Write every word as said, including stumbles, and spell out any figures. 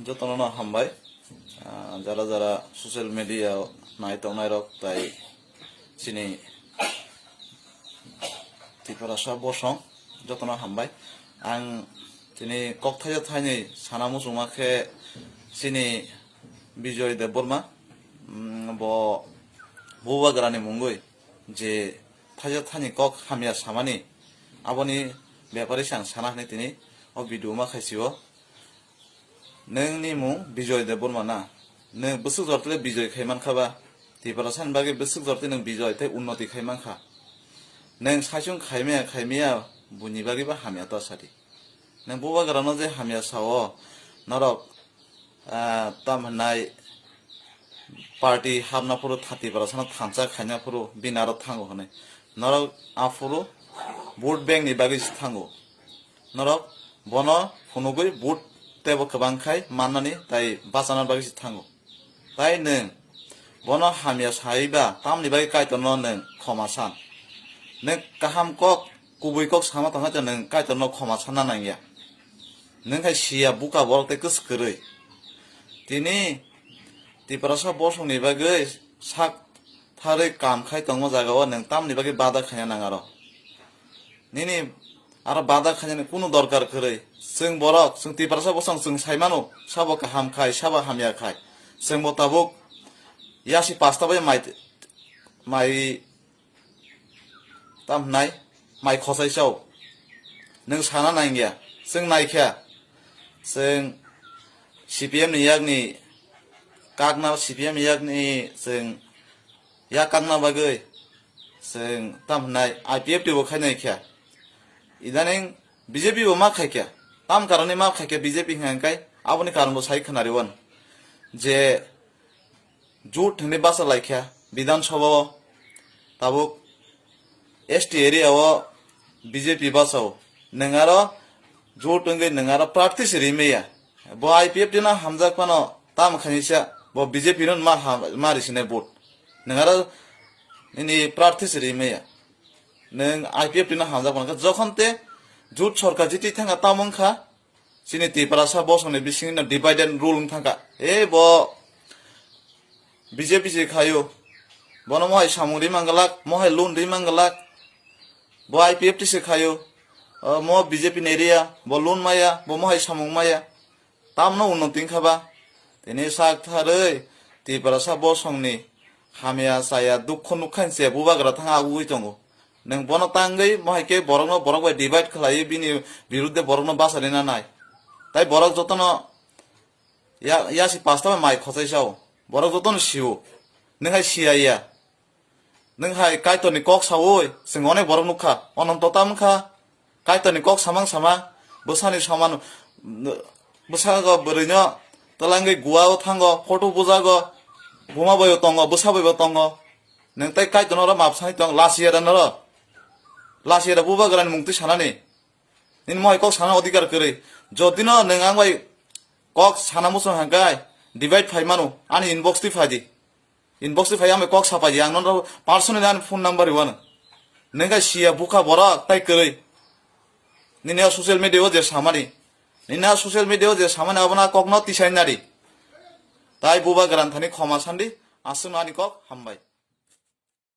Jotono no hambai, ah, jara jara social media nai tongnai rok tai chini Tiprasa bosong jotono hambai. Ang tini kok thaisa thainwi sana muchungma khe chini Bijoy Debbarma, mm, bo bubagrani mungwi je thaisa thaini kok hamya samani aboni bepari se ang sana hwnwi tini o video ma khaisio. Nwng ni mung Bijoy Debbarma na? Nwng bwswk jor tile Bijoy khai mankha ba? Tiprasa ni bagwi bwswk jor tile nwng Bijoy tei unnoti khai mankha? Nwng saichung khaimaya khaimaya buini bagwi ba hamya ta sadi. Nwng bubagrano je hamya sao norok, ah, tam hwnai party hapna phuru tha-, Tiprasano thansa khaina phuru bini aro thango hwnwi. Norok aphuru vote bank ni bagwi se thango. Norok bono phunugwi vote teibo kwbang khai mannani tai bachana bagwi se thango. Tai nwng bono hamya saiba tamni bagwi Kaitorno nwng khoma san? Nwng kaham kok, kubui kok sama tongkha, nwng Kaitorno khoma sanna nangya. Nwng khai siya buka borok tei kwswk kwrwi. Tini Tiprasa bosongni bagwi sak tharwi kam khai tongma jagao nwng tamni bagwi bada khaina nang aro? Nini aro bada khainani kunu dorkar kwrwi. Chwng borok, chwng Tiprasa bosong chwng sai mano, sabo kaham khai, sabo hamya khai. Chwngbo tabuk yasi pasta bai mai, mai tam hwnai, mai khosai sao. Nwng sana nangya, chwng naikha. Chwng C P M ni yakni kakna, C P M ni yakni chwng yak kakna bagwi chwng tam hwnai I P F T bo khai naikha. Idaning B J P bo ma khaikha. Tam karoni ma khaikha B J P hwnka hwnkhe aboni karon bo sai khwnariwan je jut hwnwi basa laikha Bidhan Sabha o, tabuk S T area o B J P basa o. Nwng aro jut wngwi nwng aro prarthi se rimaya. Bo I P F T no hamjak phano tamo khainisa bo B J P no ma ham-, ma risinai vote. Nwng aro nini prarthi se rimaya. Nwng I P F T no hamjak phano jokhon te jut sorkar jiti thangkha tamo wngkha. Chini Tiprasa bosongni bisingno divide and rule wng thangkha. E bo B J P se khaio. Bono mohai samung ri manglak, mohai loan ri manglak. Bo I P F T se khaio. O, mo B J P ni area, bo loan maya, bo mohai samung maya. Tamno unnoti wngkha ba? Tini sak tharwi Tiprasa bosongni hamya chaya dukhu nukha se bubagra thang agugwi tongo. Nwng bono tangwi mohai khe borokno borok bai divide khlaiwi bini birudde borokno bachari nanai. Tai borok jotono ya-, yasi pasta bai mai khosai sao. Borok jotono sio. Nwng hai siya ya. Nwng hai Kaitorni kok saui chwng onek borok nukha. Ononto ta wngkha. Kaitorni kok samang sama. Bwsani saman, bwsago bwrwino twlangwi guao thango, photo bujago, buma bai bo tongo, bwsa bai bo tongo. Nwng tei Kaitorno oro map sani tong, lachiyada noro. Lachiyada bubagrani mung twi sanani. Nini mohai kok sana odhikar kwrwi. Jodino nwng ang bai kok sana muchung hangkai, divide phai mano, ani inbox twi phai di. Inbox twi phai ang bai kok sa phai di. Ang nono personally ani phone number riwano. Nwng khe siya bukha borok tai kwrwi. Nini a social media o je samani. Nini a social media o je samani abono a kokno tisai nari. Tai bubagrani thani khoma sandi, aswkno ani kok hambai.